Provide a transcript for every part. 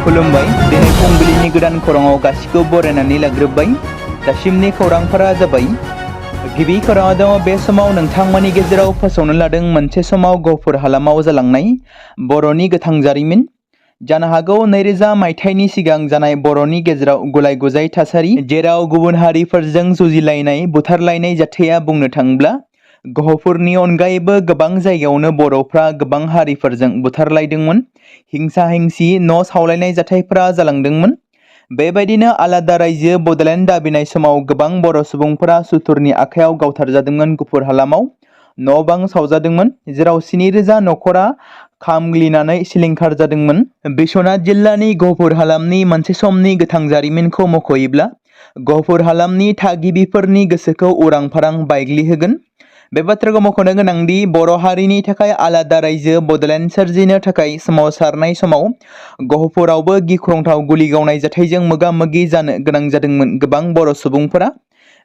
खुलुमबाय दिनै फुंबिलिनि गोदान खौराङाव गासिखौ बरायनानै लाग्रोबाय दासिमनि खौरांफोरा जाबाय गिबि खौराङाव दङ बे समाव नोंथांमोननि गेजेराव फोसावनो लादों मोनसे समाव गहपुर हालामाव जालांनाय बर'नि गोथां जारिमिन जानो हागौ 2000 मायथाइनि सिगां जानाय बर'नि गेजेराव गुलाय गुजाय थासारि जेराव गुबुन हारिफोरजों जुजिलायनाय बुथारलायनाय जाथाया बुंनो थाङोब्ला गहपुरनि अनगायैबो गोबां जायगायावनो बर'फ्रा गोबां हारिफोरजों बुथारलायदोंमोन हिंसा हिंसि न' सावलायनाय जाथायफोरा जालांदोंमोन बेबायदिनो आलादा रायजो बड'लेण्ड दाबिनाय समाव गोबां बर' सुबुंफोरा सुथुरनि आखायाव गावथारजादोंमोन गुफुर हालामाव न' बां सावजादोंमोन जेराव 7000 नखरा खामग्लिनानै सिलिंखार जादोंमोन बिश्वनाथ जिल्लानि गहपुर हालामनि मोनसे समनि गोथां जारिमिनखौ मख'योब्ला गहपुर हालामनि थागिबिफोरनि गोसोखौ उरां फारां बायग्लिहोगोन बे बाथ्राखौ मख'नो गोनांदि बर' हारिनि थाखाय आलादा रायजो बड'लेण्ड सोरजिनो थाखाय सोमावसारनाय समाव गहपुरावबो गिख्रंथाव गुलि गावनाय जाथायजों मोगा मोगि जानो गोनां जादोंमोन गोबां बर' सुबुंफोरा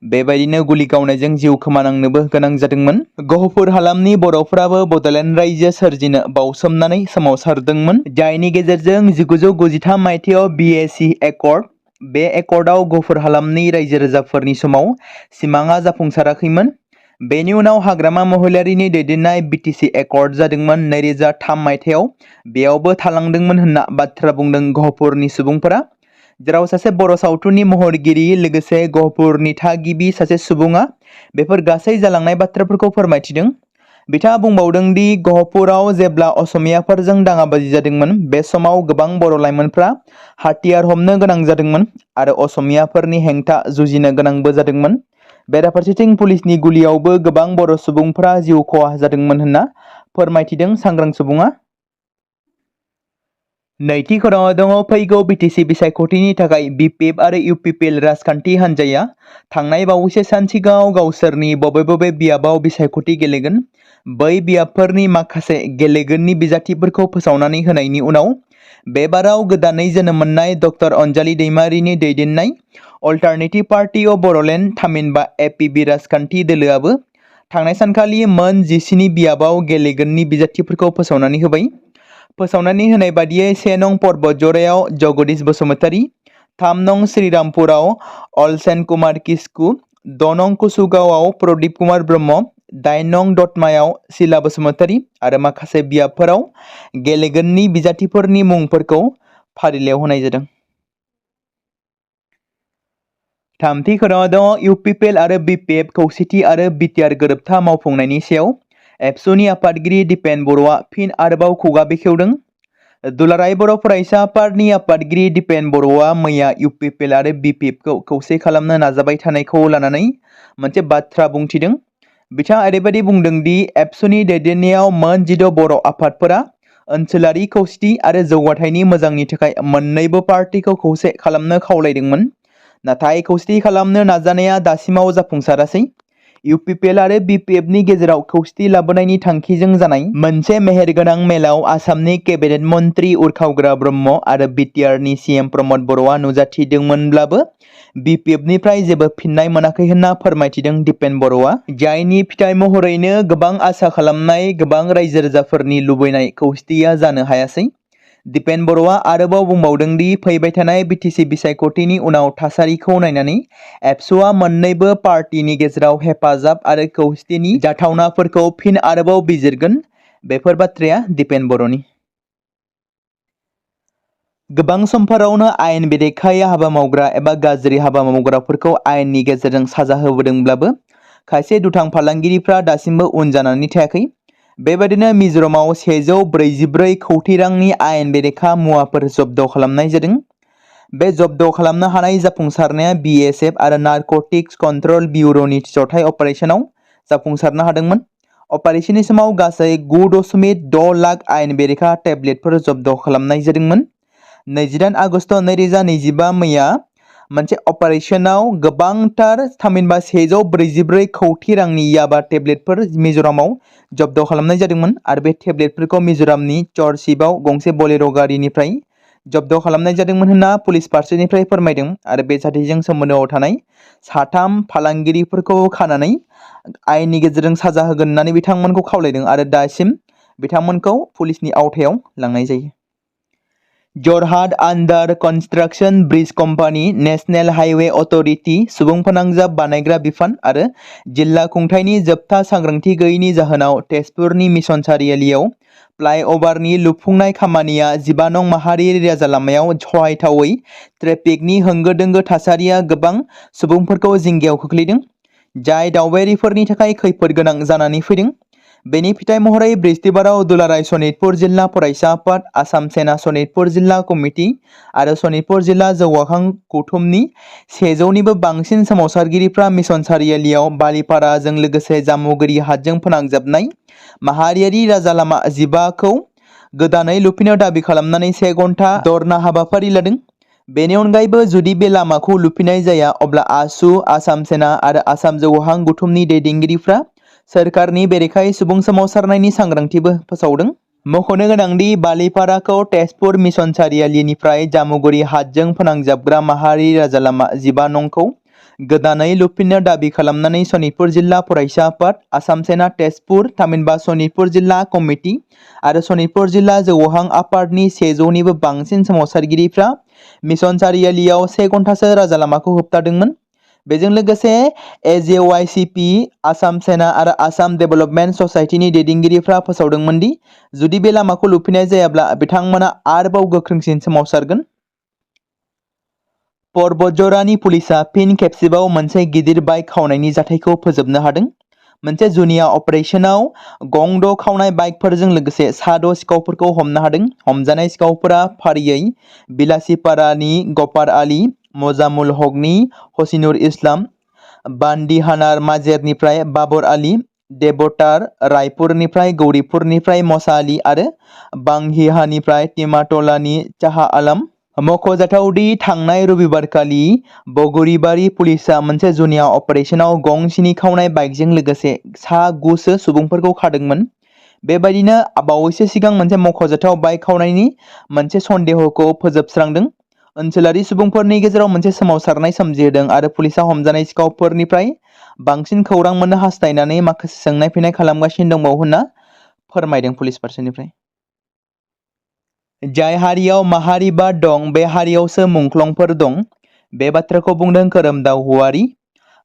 बेबायदिनो गुलि गावनायजों जिउ खोमानांनोबो गोनां जादोंमोन गहपुर हालामनि बर'फ्राबो बड'लेण्ड रायजो सोरजिनो बावसोमनानै सोमावसारदोंमोन जायनि गेजेरजों 1993 मायथाइयाव BAC एकर्ड बे एकर्डआव गहपुर हालामनि रायजो राजाफोरनि समाव सिमाङा जाफुंसाराखैमोन बेनि उनाव हाग्रामा महिलारिनि दैदेननाय BTC एकर्ड जादोंमोन 2003 मायथाइयाव बेयावबो थालांदोंमोन होनना बाथ्रा बुंदों गहपुरनि सुबुंफोरा जेराव सासे बर' सावथुननि महरगिरि लोगोसे गहपुरनि थागिबि सासे सुबुङा बेफोर गासै जालांनाय बाथ्राफोरखौ फोरमायथिदों बिथाङा बुंबावदों दि गहपुराव जेब्ला असमियाफोरजों दाङाबाजि जादोंमोन बे समाव गोबां बर' लाइमोनफ्रा हाथियार हमनो गोनां जादोंमोन आरो असमियाफोरनि हेंथा जुजिनो गोनांबो जादोंमोन बेराफारसेथिं पुलिसनि गुलियावबो गोबां बर' सुबुंफोरा जिउ खहा जादोंमोन होनना फोरमायथिदों सांग्रां सुबुङा नैथि खौराङाव दङ फैगौ BTC बिसायख'थिनि थाखाय BPF आरो UPPL राजखान्थि हान्जाया थांनाय बावैसो सान सिगाङाव गावसोरनि बबे बियाबाव बिसायख'थि गेलेगोन बै बियाबफोरनि माखासे गेलेगोननि बिजाथिफोरखौ फोसावनानै होनायनि उनाव बे बाराव गोदानै जोनोम मोननाय डक्टर अनजालि दैमारिनि दैदेननाय अल्टारनेटिभ पार्टी अफ बरोलेण्ड थामहिनबा APB राजखान्थि दोलोआबो थांनाय सानखालि मोन 17 बियाबाव गेलेगोननि बिजाथिफोरखौ फोसावनानै होबाय फोसावनानै होनाय बादियै 1 नं पर्बत जरायाव जगदीश बसुमतारी 3 नं श्रीरामपुराव अलसेन कुमार किस्कु 2 नं कुसुगावआव प्रदीप कुमार ब्रह्म 8 नं दतमायाव शीला बसुमतारी आरो माखासे बियाबफोराव गेलेगोननि बिजाथिफोरनि मुंफोरखौ फारिलाइयाव होनाय जादों थामथि खौराङाव दङ UPPL आरो BPF खौसेथि आरो BTR गोरोबथा मावफुंनायनि सायाव एबसुनि आफादगिरि दिपेन बर'आ फिन आरोबाव खुगा बेखेवदों दुलाराय बर' फरायसा आफादनि आफादगिरि दिपेन बर'आ मैया UPPL आरो BPFखौ खौसे खालामनो नाजाबाय थानायखौ लानानै मोनसे बाथ्रा बुंथिदों बिथाङा ओरैबायदि बुंदों दि एबसुनि दैदेननायाव मोन 16 बर' आफादफोरा ओनसोलारि खौसेथि आरो जौगाथायनि मोजांनि थाखाय मोन्नैबो पार्टिखौ खौसे खालामनो खावलायदोंमोन नाथाय खौसेथि खालामनो नाजानाया दासिमाव जाफुंसारासै UPPL आरो BPFनि गेजेराव खौसेथि लाबोनायनि थांखिजों जानाय मोनसे मेहेरगोनां मेलाव आसामनि केबिनेट मन्त्रि उरखावग्रा ब्रह्म आरो BTRनि CM प्रमद बर'आ नुजाथिदोंमोनब्लाबो BPFनिफ्राय जेबो फिननाय मोनाखै होनना फोरमायथिदों दिपेन बर'आ जायनि फिथाइ महरैनो गोबां आसा खालामनाय गोबां रायजो राजाफोरनि लुबैनाय खौसेथिया जानो हायासै दिपेन बर'आ आरोबाव बुंबावदों दि फैबाय थानाय BTC बिसायख'थिनि उनाव थासारिखौ नायनानै एबसुआ मोन्नैबो पार्टिनि गेजेराव हेफाजाब आरो खौसेथिनि जाथावनाफोरखौ फिन आरोबाव बिजिरगोन बेफोर बाथ्राया दिपेन बर'नि गोबां समफोरावनो आयेन बेरेखायै हाबा मावग्रा एबा गाज्रि हाबा मावग्राफोरखौ आयेननि गेजेरजों साजा होबोदोंब्लाबो खायसे दुथां फालांगिरिफ्रा दासिमबो उन जानानै थायाखै बेबायदिनो मिजोरामाव 144 कौटि रांनि आयेन बेरेखा मुवाफोर जब्द खालामनाय जादों बे जब्द खालामनो हानाय जाफुंसारनाया BSF आरो नारकटिक्स कन्ट्रल ब्यूरोनि जथाय अपारेशनाव जाफुंसारनो हादोंमोन अपारेशननि समाव गासै 9.6 लाख आयेन बेरेखा टेब्लेटफोर जब्द खालामनाय जादोंमोन 29 आगस्ट 2025 मैया मोनसे अपारेशनाव गोबांथार थामहिनबा 144 कौटि रांनि याबा टेब्लेटफोर मिजोरामाव जब्द खालामनाय जादोंमोन आरो बे टेब्लेटफोरखौ मिजोरामनि चर्चिपआव गंसे बलेर' गारिनिफ्राय जब्द खालामनाय जादोंमोन होनना पुलिस फारसेनिफ्राय फोरमायदों आरो बे जाथायजों सोमोन्दोआव थानाय 3 फालांगिरिफोरखौ खानानै आयेननि गेजेरजों साजा होगोन होननानै बिथांमोनखौ खावलायदों आरो दासिम बिथांमोनखौ पुलिसनि आवथायाव लांनाय जायो Jorhat under construction bridge company, national highway authority, सुबुं फोनांजाब बानायग्रा बिफान आरो जिल्ला खुंथायनि जोबथा सांग्रांथि गैयैनि जाहोनाव तेजपुरनि मिशन सारियालियाव फ्लाइअभारनि लुफुंनाय खामानिया 15 नं माहारियारि राजा लामायाव सहायथावै ट्रेफिकनि होंगो दोंगो थासारिया गोबां सुबुंफोरखौ जिंगायाव खोख्लैदों, जाय दावबायारिफोरनि थाखाय खैफोद गोनां जानानै फैदों। बेनि फिथाइ महरै बृहस्पतिबाराव दुलाराय सनितपुर जिल्ला फरायसा आफाद, आसाम सेना सनितपुर जिल्ला कमिटि आरो सनितपुर जिल्ला जौगाखां गौथुमनि 100निबो बांसिन सोमावसारगिरिफ्रा मिशन सारियालियाव बालिपाराजों लोगोसे जामुगुरि हाटजों फोनांजाबनाय माहारियारि राजा लामा 15 खौ गोदानै लुफिननो दाबि खालामनानै 1 घन्टा धरना हाबाफारि लादों। बेनि अनगायैबो जुदि बे लामाखौ लुफिननाय जाया अब्ला आसु, आसाम सेना आरो आसाम जौगाखां गौथुमनि दैदेनगिरिफ्रा सोरखारनि बेरेखायै सुबुं सोमावसारनायनि सांग्रांथिबो फोसावदों। मख'नो गोनांदि बालिपाराखौ तेजपुर मिशन सारियालिनिफ्राय जामुगुरि हाटजों फोनांजाबग्रा माहारियारि राजा लामा 15 नंखौ गोदानै लुफिननो दाबि खालामनानै सनितपुर जिल्ला फरायसा आफाद, आसाम सेना तेजपुर, थामहिनबा सनितपुर जिल्ला कमिटि आरो सनितपुर जिल्ला जौगाखां आफादनि 100निबो बांसिन सोमावसारगिरिफ्रा मिशन सारियालियाव 1 घन्टासो राजा लामाखौ होबथादोंमोन। बेजों लोगोसे एजेवाइसिपि, आसाम सेना आरो आसाम डेभेलपमेन्ट ससाइटिनि दैदेनगिरिफ्रा फोसावदोंमोन दि जुदि बे लामाखौ लुफिननाय जायाब्ला बिथांमोना आरोबाव गोख्रोंसिन सोमावसारगोन। पर्बतजरानि पुलिसआ फिन खेबसेबाव मोनसे गिदिर बाइक खावनायनि जाथायखौ फोजोबनो हादों। मोनसे जुनिया अपारेशनाव गं 6 खावनाय बाइकफोरजों लोगोसे सा 6 सिखावफोरखौ हमनो हादों। हमजानाय सिखावफोरा फारियै बिलासिपारानि गफार आली, मजामुल हकनि हसिनुर इस्लाम, बान्दिहानार माजेरनिफ्राय बाबर आली, देबतार रायपुरनिफ्राय गौरीपुरनिफ्राय मसा आली आरो बांहिहानिफ्राय तिमाटलानि चाहा आलम। मख'जाथावदि थांनाय रबिबारखालि बगुरिबारि पुलिसआ मोनसे जुनिया अपारेशनाव गं 7 खावनाय बाइकजों लोगोसे सा 9 सो सुबुंफोरखौ खादोंमोन। बेबायदिनो बावैसो सिगां मोनसे मख'जाथाव बाइक खावनायनि मोनसे सन्देहखौ फोजोबस्रांदों। ओनसोलारि सुबुंफोरनि गेजेराव मोनसे सोमावसारनाय सोमजिहोदों आरो पुलिसआ हमजानाय सिखावफोरनिफ्राय बांसिन खौरां मोननो हास्थायनानै माखासे सोंनाय फिन्नाय खालामगासिनो दंबावो होनना फोरमायदों पुलिस फारसेनिफ्राय। जाय हारियाव माहारिबाद दं बे हारियावसो मुंख्लंफोर दं, बे बाथ्राखौ बुंदों खोरोमदाव हौवारी।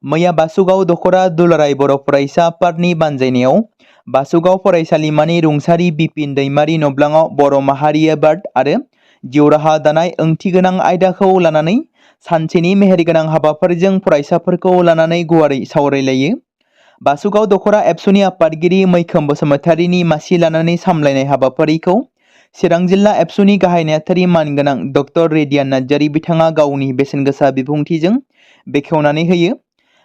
मैया बासुगाव दख'रा दुलाराय बर' फरायसा आफादनि बानजायनायाव बासुगाव फरायसालिमानि रुंसारि बिपिन दैमारि नब्लाङाव बर' माहारियाबाद आरो जिउ राहा दानाय ओंथिगोनां आयदाखौ लानानै सानसेनि मेहेरगोनां हाबाफारिजों फरायसाफोरखौ लानानै गुवारै सावरायलायो। बासुगाव दख'रा एबसुनि आफादगिरि मैखोम बसुमतारिनि मासि लानानै सामलायनाय हाबाफारिखौ चिरां जिल्ला एबसुनि गाहाय नेहाथारि मानगोनां डक्टर रेडियान नार्जारी बिथाङा गावनि बेसेनगोसा बिबुंथिजों बेखेवनानै होयो।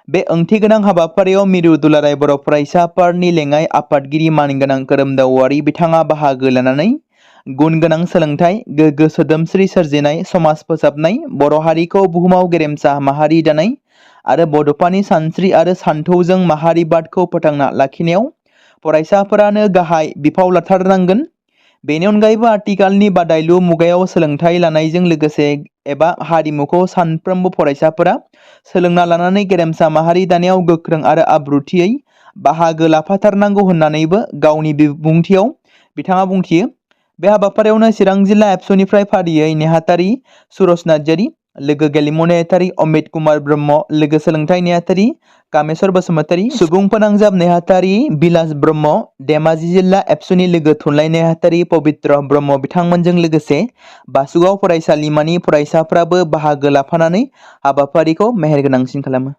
बे ओंथिगोनां हाबाफारियाव मिरु दुलाराय बर' फरायसा आफादनि लेङाइ आफादगिरि मानगोनां खोरोमदाव औवारी बिथाङा बाहागो लानानै गुन गोनां सोलोंथाइ, गोग्गो सोदोमस्रि सोरजिनाय, समाज फोसाबनाय, बर' हारिखौ बुहुमाव गेरेमसा माहारि दानाय आरो बड'फानि सानस्रि आरो सानथौजों माहारिबादखौ फोथांना लाखिनायाव फरायसाफोरानो गाहाय बिफाव लाथारनांगोन। बेनि अनगायैबो आथिखालनि बादायलु मुगायाव सोलोंथाइ लानायजों लोगोसे एबा हारिमुखौ सानफ्रोमबो फरायसाफोरा सोलोंना लानानै गेरेमसा माहारि दानायाव गोख्रों आरो आब्रुथियै बाहागो लाफाथारनांगौ होननानैबो गावनि बिबुंथियाव बिथाङा बुंथियो। बे हाबाफारियावनो चिरां जिल्ला एबसुनिफ्राय फारियै नेहाथारि सुरज नार्जारी, लोगो गेलेमु नेहाथारि अमित कुमार ब्रह्म, लोगो सोलोंथाइ नेहाथारि कामेश्वर बसुमतारी, सुबुं फोनांजाब नेहाथारि बिलास ब्रह्म, धेमाजि जिल्ला एबसुनि लोगो थुनलाइ नेहाथारि पबित्र ब्रह्म बिथांमोनजों लोगोसे बासुगाव फरायसालिमानि फरायसाफ्राबो बाहागो लाफानानै हाबाफारिखौ मेहेरगोनांसिन खालामो।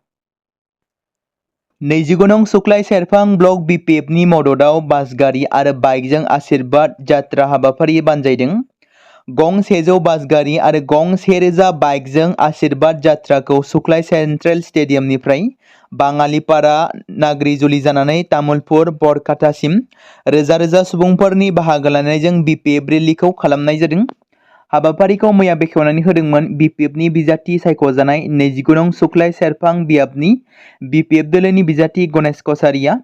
29 नं सुक्लाय सेरफां ब्लक बिपिएफनि मददआव बास गारि आरो बाइकजों आशीर्बाद जात्रा हाबाफारि बानजायदों। गं 100 बास गारि आरो गं 1000 बाइकजों आशीर्बाद जात्राखौ सुक्लाय सेन्ट्रेल स्टेडियामनिफ्राय बाङालिपारा नाग्रिजुलि जानानै तामुलपुर बरकाटासिम रोजा रोजा सुबुंफोरनि बाहागो लानायजों बिपिएफ रेलिखौ खालामनाय जादों। हाबाफारिखौ मैया बेखेवनानै होदोंमोन बिपिएफनि बिजाथि सायख'जानाय 29 नं सुक्लाय सेरफां बियाबनि बिपिएफ दोलोनि बिजाथि गणेश कसारिया।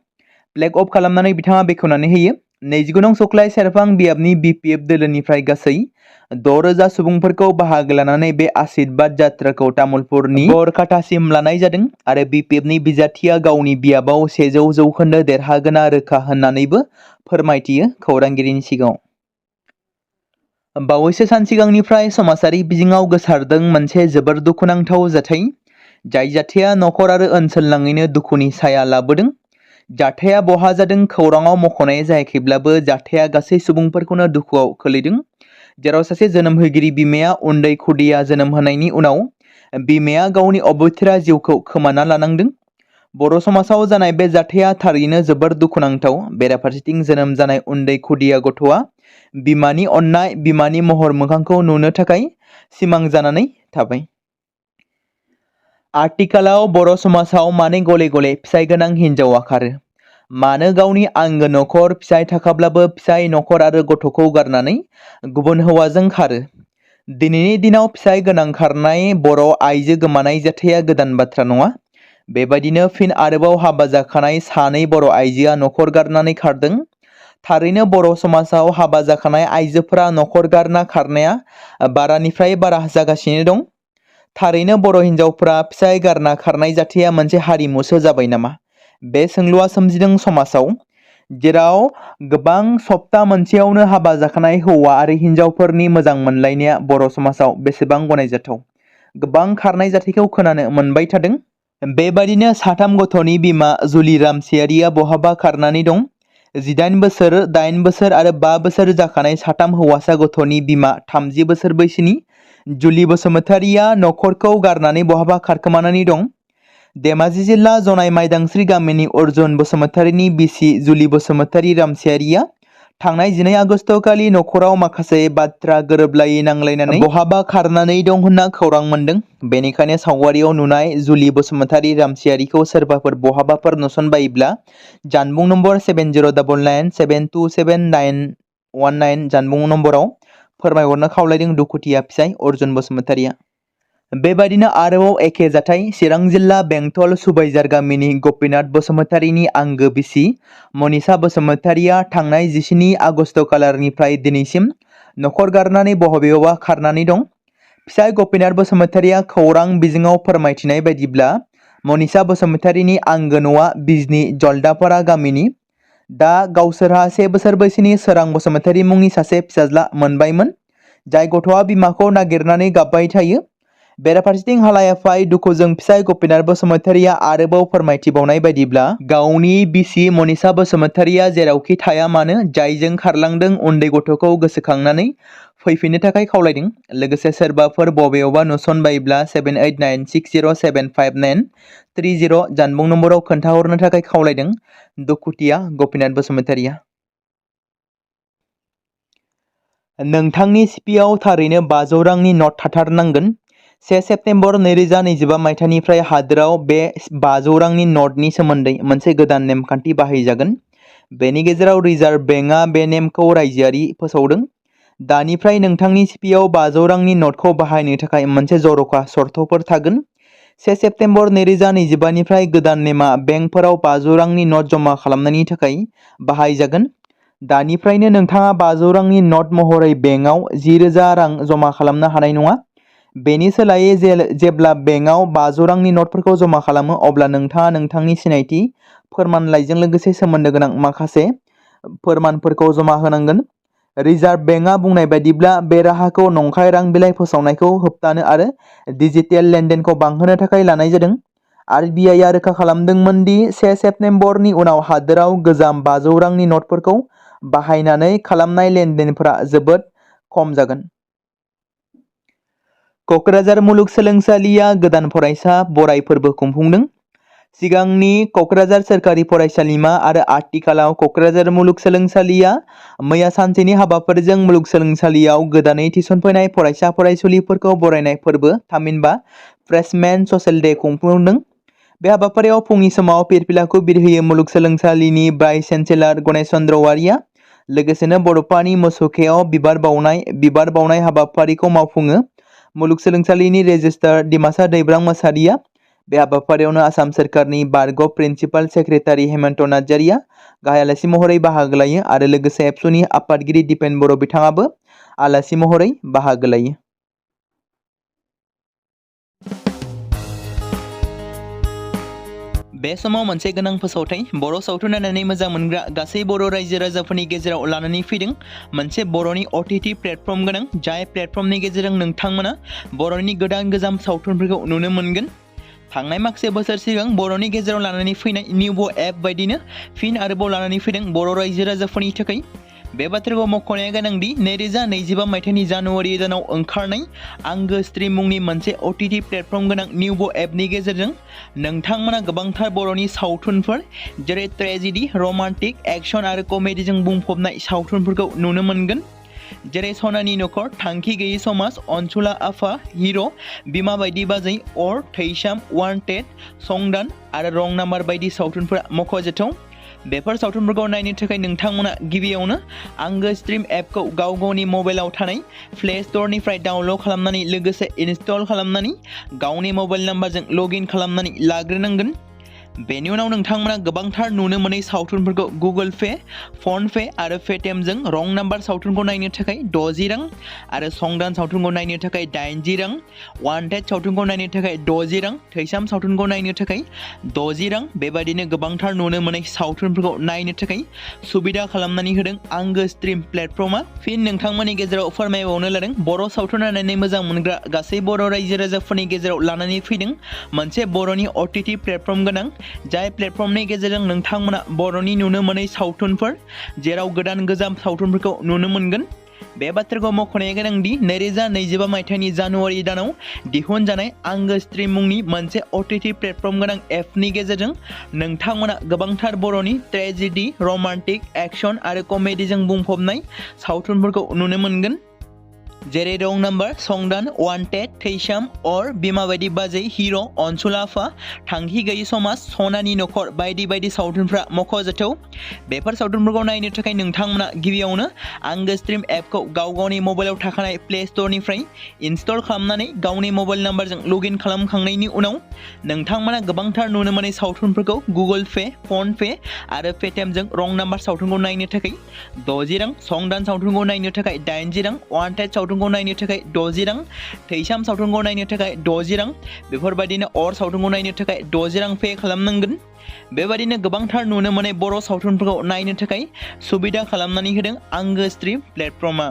फ्लेग अफ खालामनानै बिथाङा बेखेवनानै होयो। 29 नं सुक्लाय सेरफां बियाबनि बिपिएफ दोलोनिफ्राय गासै 6000 सुबुंफोरखौ बाहागो लानानै बे आशीर्बाद जात्राखौ तामुलपुरनि बरकाटासिम लानाय जादों आरो बिपिएफनि बिजाथिया गावनि बियाबाव 100% देरहागोना रोखा होननानैबो फोरमायथियो खौरांगिरिनि सिगाङाव। बावैसो सान सिगांनिफ्राय समाजारि बिजोङाव गोसारदों मोनसे जोबोर दुखुनांथाव जाथाय। जाय जाथाया नखर आरो ओनसोलनाङैनो दुखुनि साया लाबोदों। जाथाया बहा जादों खौराङाव मख'नाय जायाखैब्लाबो जाथाया गासै सुबुंफोरखौनो दुखुआव खोलैदों। जेराव सासे जोनोम होगिरि बिमाया उन्दै खुदिया जोनोम होनायनि उनाव बिमाया गावनि अबथिरा जिउखौ खोमाना लानांदों। बर' समाजाव जानाय बे जाथाया थारैनो जोबोर दुखुनांथाव। बेराफारसेथिं जोनोम जानाय उन्दै खुदिया गथ'आ बिमानि अननाय, बिमानि महर मोखांखौ नुनो थाखाय सिमां जानानै थाबाय। आथिखालाव बर' समाजाव मानो गले गले फिसाय गोनां हिनजावा खारो? मानो गावनि आंगो नखर फिसाय थाखाब्लाबो फिसाय नखर आरो गथ'खौ गारनानै गुबुन हौवाजों खारो? दिनैनि दिनाव फिसाय गोनां खारनाय बर' आइजो गोमानाय जाथाया गोदान बाथ्रा नङा। बेबायदिनो फिन आरोबाव हाबा जाखानाय सानै बर' आइजोआ नखर गारनानै खारदों। थारैनो बर' समाजाव हाबा जाखानाय आइजोफोरा नखर गारना खारनाया बारानिफ्राय बारा जागासिनो दं। थारैनो बर' हिनजावफोरा फिसाय गारना खारनाय जाथाया मोनसे हारिमुसो जाबाय नामा? बे सोंलुआ सोमजिदों समाजाव, जेराव गोबां सप्ता मोनसेयावनो हाबा जाखानाय हौवा आरो हिनजावफोरनि मोजां मोनलायनाया बर' समाजाव बेसेबां गनायजाथाव। गोबां खारनाय जाथायखौ खोनानो मोनबाय थादों। बेबायदिनो साथाम गथ'नि बिमा जुलि रामसियारिया बहाबा खारनानै दं। 18 बोसोर, 8 बोसोर आरो 5 बोसोर जाखानाय साथाम हौवासा गथ'नि बिमा 30 बोसोर बैसोनि जुलि बसुमतारिया नखरखौ गारनानै बहाबा खारखोमानानै दं। धेमाजि जिल्ला जनाय माइदांस्रि गामिनि अर्जुन बसुमतारिनि बिसि जुलि बसुमतारि रामसियारिया थांनाय 12 आगस्ट खालि नखराव माखासे बाथ्रा गोरोबलायै नांलायनानै बहाबा खारनानै दं होनना खौरां मोनदों। बेनिखायनो सावगारियाव नुनाय जुलि बसुमतारि रामसियारिखौ सोरबाफोर बहाबाफोर नुसनबायोब्ला जानबुं नम्बर 7099727919 जानबुं नम्बराव फोरमायहरनो खावलायदों दुखुथिया फिसाय अर्जुन बसुमतारिया। बेबायदिनो आरोबाव एखे जाथाय चिरां जिल्ला बेंटल सुबाइजार गामिनि गपिनाथ बसुमतारिनि आंगो बिसि मनिषा बसुमतारिया थांनाय 17 आगस्ट खालारनिफ्राय दिनैसिम नखर गारनानै बबेयावबा खारनानै दं। फिसाय गपिनाथ बसुमतारिया खौरां बिजोङाव फोरमायथिनाय बायदिब्ला मनिषा बसुमतारिनि आंगो न'आ बिजनी जलदापारा गामिनि। दा गावसोरहा 1 बोसोर बैसोनि सोरां बसुमतारि मुंनि सासे फिसाज्ला मोनबायमोन। जाय गथ'आ बिमाखौ नागिरनानै गाबबाय थायो। बेराफारसेथिं हालाय-हाफाय दुखुजों फिसाय गपिनाथ बसुमतारिया आरोबाव फोरमायथिबावनाय बायदिब्ला गावनि बिसि मनिषा बसुमतारिया जेरावखि थाया मानो जायजों खारलांदों उन्दै गथ'खौ गोसोखांनानै फैफिननो थाखाय खावलायदों। लोगोसे सोरबाफोर बबेयावबा नुसनबायोब्ला 7896075930 जानबुं नम्बराव खोन्थाहरनो थाखाय खावलायदों दुखुथिया गपिनाथ बसुमतारिया। नोंथांनि सिपिआव थारैनो 500 रांनि नट थाथारनांगोन। 1 सेप्तेम्बर 2025 मायथाइनिफ्राय हादोराव बे 500 रांनि नटनि सोमोन्दै मोनसे गोदान नेमखान्थि बाहायजागोन। बेनि गेजेराव रिजार्भ बेंकआ बे नेमखौ रायजोआरि फोसावदों। दानिफ्राय नोंथांनि सिपिआव 500 रांनि नटखौ बाहायनो थाखाय मोनसे जर'खा सर्तफोर थागोन। 1 सेप्तेम्बर 2025 निफ्राय गोदान नेमआ बेंकफोराव 500 रांनि नट जमा खालामनायनि थाखाय बाहायजागोन। दानिफ्रायनो नोंथाङा 500 रांनि नट महरै बेंकआव 10,000 रां जमा खालामनो हानाय नङा। बेनि सोलायै जेब्ला बेंकआव 500 रांनि नटफोरखौ जमा खालामो अब्ला नोंथाङा नोंथांनि सिनायथि फोरमानलाइजों लोगोसे सोमोन्दो गोनां माखासे फोरमानफोरखौ जमा होनांगोन। रिजार्भ बेंकआ बुंनाय बायदिब्ला बे राहाखौ नंखाय रां बिलाइ फोसावनायखौ होबथानो आरो डिजिटेल लेनदेनखौ बांहोनो थाखाय लानाय जादों। आरबिआइआ रोखा खालामदोंमोन दि 1 सेप्तेम्बरनि उनाव हादोराव गोजाम 500 रांनि नटफोरखौ बाहायनानै खालामनाय लेनदेनफोरा जोबोद खम जागोन। क'क्राझार मुलुगसोलोंसालिया गोदान फरायसा बराय फोरबो खुंफुंदों। सिगांनि क'क्राझार सोरखारि फरायसालिमा आरो आथिखालाव क'क्राझार मुलुगसोलोंसालिया मैया सानसेनि हाबाफारिजों मुलुगसोलोंसालियाव गोदानै थिसनफैनाय फरायसा फरायसुलिफोरखौ बरायनाय फोरबो थामहिनबा फ्रेशमेन स'सियेल डे खुंफुंदों। बे हाबाफारियाव फुंनि समाव फिरफिलाखौ बिरहोयो मुलुगसोलोंसालिनि भाइस चेन्सेलर गणेश चन्द्र औवारिया। लोगोसेनो बड'फानि मोसौखेयाव बिबार बावनाय हाबाफारिखौ मावफुङो मुलुगसोलोंसालिनि रेजिस्ट्रार डिमासा दैब्रां मोसाहारिया। बे हाबाफारियावनो आसाम सोरखारनि बारग' प्रिन्सिपाल सेक्रेटारि हेमन्त नार्जारिया गाहाय आलासि महरै बाहागो लायो आरो लोगोसे एबसुनि आफादगिरि दिपेन बर' बिथाङाबो आलासि महरै बाहागो लायो। बे समाव मोनसे गोनां फोसावथाय बर' सावथुन नायनानै मोजां मोनग्रा गासै बर' रायजो राजाफोरनि गेजेराव लानानै फैदों मोनसे बर'नि OTT प्लेटफर्म गोनां जाय प्लेटफर्मनि गेजेरजों नोंथांमोना बर'नि गोदान गोजाम सावथुनफोरखौ नुनो मोनगोन। थांनाय माखासे बोसोर सिगां बर'नि गेजेराव लानानै फैनाय निउबो एप बायदिनो फिन आरोबाव लानानै फैदों बर' रायजो राजाफोरनि थाखाय। बे बाथ्राखौ मख'नाया गोनांदि 2025 मायथाइनि जानुवारि दानाव ओंखारनाय आंगो स्ट्रीम मुंनि मोनसे OTT प्लेटफर्म गोनां निउबो एपनि गेजेरजों नोंथांमोना गोबांथार बर'नि सावथुनफोर जेरै ट्रेजेडी, रमान्टिक, एक्शन आरो कमेडीजों बुंफबनाय सावथुनफोरखौ नुनो मोनगोन। जेरै सनानि नखर, थांखि गैयै समाज, अनसुला आफा, हिर', बिमा बायदि बाजै, अर, थैसाम, वान्टेड, संदान आरो रं नाम्बार बायदि सावथुनफोरा मख'जाथाव। बेफोर सावथुनफोरखौ नायनो थाखाय नोंथांमोना गिबियावनो आंगो स्ट्रीम एपखौ गावनि मबाइलाव थानाय प्ले स्ट'रनिफ्राय डाउनल'ड खालामनानै लोगोसे इनस्टल खालामनानै गावनि मबाइल नाम्बारजों लगइन खालामनानै लाग्रोनांगोन। बेनि उनाव नोंथांमोना गोबांथार नुनो मोनै सावथुनफोरखौ गुगोल पे, फन पे आरो पेटिएमजों रं नाम्बार सावथुनखौ नायनो थाखाय 60 रां आरो संदान सावथुनखौ नायनो थाखाय 80 रां, वान्टेड सावथुनखौ नायनो थाखाय 60 रां, थैसाम सावथुनखौ नायनो थाखाय 60 रां बेबायदिनो गोबांथार नुनो मोनै सावथुनफोरखौ नायनो थाखाय सुबिदा खालामनानै होदों आंगो स्ट्रीम प्लेटफर्मा। फिन नोंथांमोननि गेजेराव फोरमायबावनो लादों बर' सावथुन नायनानै मोजां मोनग्रा गासै बर' रायजो राजाफोरनि गेजेराव लानानै फैदों मोनसे बर'नि OTT प्लेटफर्म गोनां जाय प्लेटफर्मनि गेजेरजों नोंथांमोना बर'नि नुनो मोनै सावथुनफोर जेराव गोदान गोजाम सावथुनफोरखौ नुनो मोनगोन। बे बाथ्राखौ मख'नाया गोनांदि 2025 मायथाइनि जानुवारि दानाव दिहुनजानाय आंगो स्ट्रीम मुंनि मोनसे OTT प्लेटफर्म गोनां एपनि गेजेरजों नोंथांमोना गोबांथार बर'नि ट्रेजेडी, रमान्टिक, एक्शन आरो कमेडीजों बुंफबनाय सावथुनफोरखौ नुनो मोनगोन। जेरै रं नाम्बार, संदान, वान्टेड, थैसाम, अर, बिमा बायदि बाजै, हिर', अनसुला आफा, थांखि गैयै समाज, सनानि नखर बायदि बायदि सावथुनफ्रा मख'जाथाव। बेफोर सावथुनफोरखौ नायनो थाखाय नोंथांमोना गिबियावनो आंगो स्ट्रीम एपखौ गावनि मबाइलाव थाखानाय प्ले स्ट'रनिफ्राय इनस्टल खालामनानै गावनि मबाइल नाम्बारजों लगइन खालामखांनायनि उनाव नोंथांमोना गोबांथार नुनो मोनै सावथुनफोरखौ गुगोल पे, फन पे आरो पेटिएमजों रं नाम्बार सावथुनखौ नायनो थाखाय 60 रां, संदान सावथुनखौ नायनो थाखाय 80 रां, वान्टेड सावथुनखौ नायनो थाखाय 60 रां, थैसाम सावथुनखौ नायनो थाखाय 60 रां बेफोरबायदिनो अर सावथुनखौ नायनो थाखाय 60 रां पे खालामनांगोन। बेबायदिनो गोबांथार नुनो मोनै बर' सावथुनफोरखौ नायनो थाखाय सुबिदा खालामनानै होदों आंगो स्ट्रीम प्लेटफर्मा।